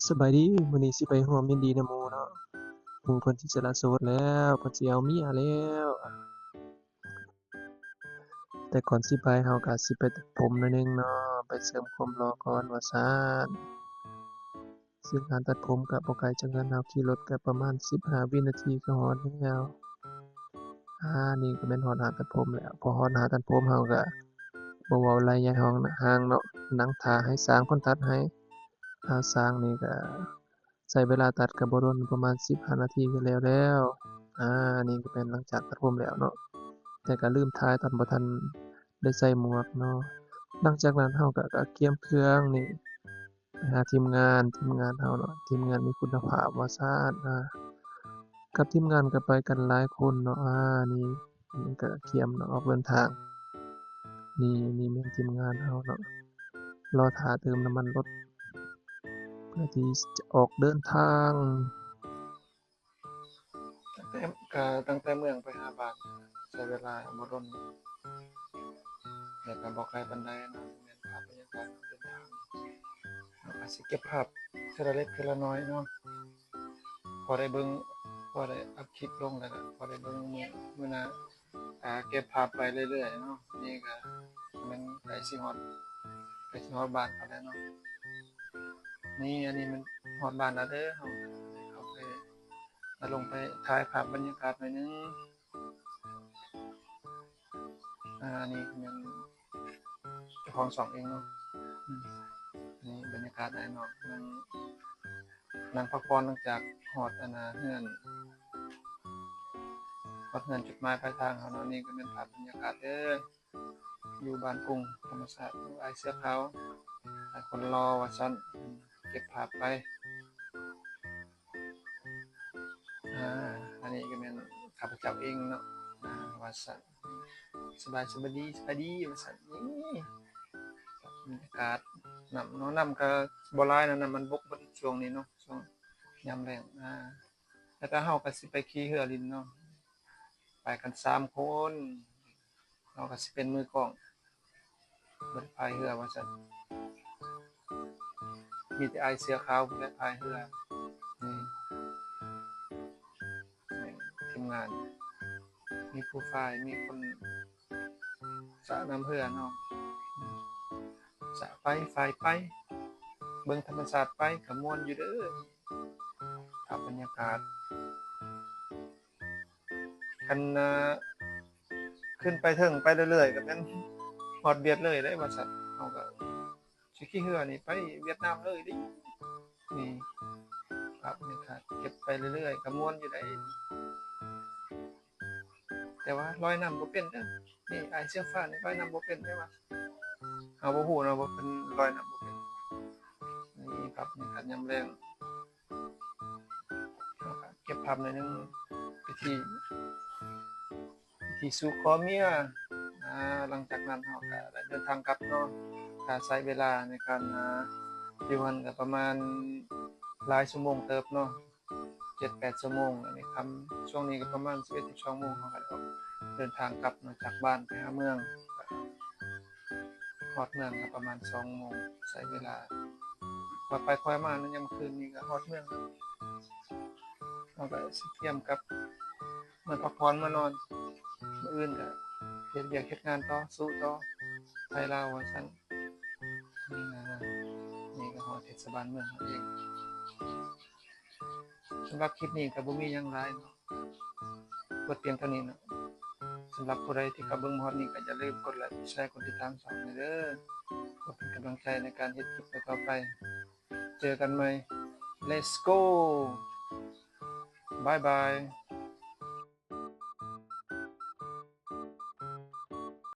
ສະບາຍດີ ມື້ນີ້ຊິໄປຮ່ວມຍິນດີນຳໝູ່ເນາະ. ໝູ່ເພິ່ນຊິສະຫຼະໂສດແລ້ວ ເພິ່ນຊິເອົາເມຍແລ້ວ. ແຕ່ກ່ອນຊິໄປ ເຮົາກະຊິໄປຕັດຜົມໜ້ອຍໜຶ່ງເນາະ ໄປເສີມຄວາມຫຼໍ່ກ່ອນວ່າຊັ້ນ. ເຊິ່ງຮ້ານຕັດຜົມກະບໍ່ໄກຈາກເຮືອນເຮົາ, ຂີ່ລົດກະປະມານສິບຫ້າວິນາທີກະຮອດແລ້ວ. ອາ ນີ້ກະແມ່ນຮອດຮ້ານຕັດຜົມແລ້ວ. ພໍຮອດຮ້ານຕັດຜົມ ເຮົາກະບໍ່ເວົ້າຫຼາຍ ຍ້າຍຫ້ອງນະ ຫ່າງເນາະ, ນັ່ງຖ້າໃຫ້ຊ່າງເພິ່ນຕັດໃຫ້. ອາ ຊ່າງນີ້ກະ ໃຊ້ເວລາຕັດກະບໍ່ດົນ ປະມານສິບຫ້ານາທີກະແລ້ວແລ້ວ. ອາ ນີ້ກະແມ່ນຫຼັງຈາກຕັດຜົມແລ້ວເນາະ, ແຕ່ກະລືມຖ່າຍຕອນບໍ່ທັນໄດ້ໃສ່ໝວກເນາະ. ຫຼັງຈາກນັ້ນເຮົາກະ ກະກຽມເຄື່ອງນີ້ ໄປຫາທີມງານ, ທີມງານເຮົາເນາະ, ທີມງານມີຄຸນນະພາບວ່າຊັ້ນ. ອາ ກັບທີມງານກະໄປກັນຫຼາຍຄົນເນາະ. ອາ ນີ້ ນີ້ກະກຽມເນາະ ອອກເດີນທາງ. ນີ້ ນີ້ແມ່ນທີມງານເຮົາເນາະ, ລໍຖ້າເຕີມນ້ຳມັນລົດ ເພື່ອທີ່ຈະອອກເດີນທາງ. ຕັ້ງແຕ່ ກະຕັ້ງແຕ່ເມືອງໄປຫາບ້ານ ໃຊ້ເວລາບໍ່ດົນ ແລ້ວກະບໍ່ໄກປານໃດເນາະ. ແມ່ນພາບບັນຍາກາດເດີນທາງ ເຮົາກະຊິເກັບພາບເທື່ອລະເລັກເທື່ອລະນ້ອຍເນາະ. ພໍໄດ້ເບິ່ງ ພໍໄດ້ອັບຄລິບລົງ ແລ້ວກະພໍໄດ້ເບິ່ງມື້ ມື້ໜ້າ ອາ ເກັບພາບໄປເລື້ອຍໆເນາະ. ນີ້ກະແມ່ນໃກ້ຊິຮອດ ໃກ້ຊິຮອດບ້ານເຮົາແລ້ວເນາະ. ນີ້ ອັນນີ້ມັນຮອດບ້ານແລ້ວເດີ. ເຮົາ ເຮົາໄປ ເຮົາລົງໄປຖ່າຍພາບບັນຍາກາດໜ້ອຍໜຶ່ງ. ອາ ອັນນີ້ແມ່ນເຈົ້າຂອງຊ່ອງເອງເນາະ. ອືມ ນີ້ບັນຍາກາດອ້າຍນ້ອງ ນັ່ງ ນັ່ງພັກຜ່ອນຫຼັງຈາກຮອດ ອັນນ່າ ເຮືອນ ຮອດເຮືອນຈຸດໝາຍປາຍທາງເຮົາເນາະ. ນີ້ກະແມ່ນພາບບັນຍາກາດເດີ ຢູ່ບ້ານກຸງ ທຳມະຊາດ ອ້າຍເສື້ອຂາວ ອ້າຍຄົນຫຼໍ່ວ່າຊັ້ນ ເກັບພາບໄປ. ອາ ອັນນີ້ກະແມ່ນຂ້າພະເຈົ້າເອງເນາະ ອາ ວ່າຊັ້ນ. ສະບາຍ ສະບາຍດີ ສະບາຍດີວ່າຊັ້ນ. ນີ້ບັນຍາກາດນ້ຳເນາະ, ນ້ຳກະບໍ່ຫຼາຍເນາະ, ນ້ຳມັນບົກເບິດຊ່ວງນີ້ເນາະ ຊ່ວງຍາມແລ້ງ. ອາ ແລ້ວກະເຮົາກະຊິໄປຂີ່ເຮືອຫຼິ້ນເນາະ, ໄປກັນສາມຄົນ. ເຮົາກະຊິເປັນມືກ້ອງ ບໍ່ໄດ້ພາຍເຮືອວ່າຊັ້ນ. ມີແຕ່ອ້າຍເສື້ອຂາວພຸ້ນແຫຼະພາຍເຮືອ. ນີ້ ແມ່ນທີມງານ ມີຜູ້ພາຍ ມີຄົນສະນຳເຮືອເນາະ. ສະໄປ ພາຍໄປ ເບິ່ງທຳມະຊາດໄປ ກະມ່ວນຢູ່ເດີ. ພາບບັນຍາກາດ ຄັນ ອາ ຂຶ້ນໄປເທິງໄປເລື້ອຍໆ ກະແມ່ນຮອດຫວຽດເລີຍເດ້ວ່າຊັ້ນ. ເຮົາກະຊິຂີ່ເຮືອນີ້ໄປຫວຽດນາມເລີຍເດ້. ນີ້ພາບບັນຍາກາດເກັບໄປເລື້ອຍໆ ກະມ່ວນຢູ່ເດ້. ແຕ່ວ່າລອຍນ້ຳບໍ່ເປັນເດີ. ນີ້ ອ້າຍເສື້ອຟ້ານີ້ລອຍນ້ຳບໍ່ເປັນເດ້ວ່າ. ເຮົາບໍ່ຮູ້ເນາະວ່າເພິ່ນລອຍນ້ຳບໍ່ເປັນ. ນີ້ພາບບັນຍາກາດຍາມແລງ ເກັບພາບໜ້ອຍໜຶ່ງ ພິທີ ພິທີສູ່ຂໍເມຍ. ອາ ຫຼັງຈາກນັ້ນເຮົາກະໄດ້ເດີນທາງກັບເນາະ. ກະໃຊ້ເວລາໃນການ ອາ ຢູ່ຫັ້ນກະປະມານຫຼາຍຊົ່ວໂມງເຕີບເນາະ. ເຈັດແປດຊົ່ວໂມງ. ອັນນີ້ຄ່ຳ ຊ່ວງນີ້ກະປະມານສິບເອັດ ສິບສອງໂມງ ເຮົາກະອອກເດີນທາງກັບເນາະ ຈາກບ້ານໄປຫາເມືອງ. ຮອດເມືອງກະປະມານສອງໂມງ ໃຊ້ເວລາ. ຄ່ອຍໄປຄ່ອຍມາເນາະ, ຍາມຄືນນີ້ກະຮອດເມືອງແລ້ວ. ເຮົາກະຊິກຽມກັບເມືອພັກຜ່ອນ ເມືອນອນ. ມື້ອື່ນກະເຮັດວຽກເຮັດງານຕໍ່ ສູ້ຕໍ່ ໄທລາວວ່າຊັ້ນ. ນີ້ກະຮອດເທດສະບານເມືອງເຮົາເອງ. ສຳລັບຄລິບນີ້ກະບໍ່ມີຫຍັງຫຼາຍເນາະ, ເບິດພຽງເທົ່ານີ້ເນາະ. ສຳລັບຜູ້ໃດທີ່ເຂົ້າເບິ່ງມາຮອດນີ້ ກະຢ່າລືມກົດໄລ ກົດແຊ ກົດຕິດຕາມຊ່ອງໃຫ້ເດີ ເພື່ອເປັນກຳລັງໃຈໃນການເຮັດຄລິບຕໍ່ໆໄປ. ເຈີກັນໃໝ່. Let's go. Bye bye.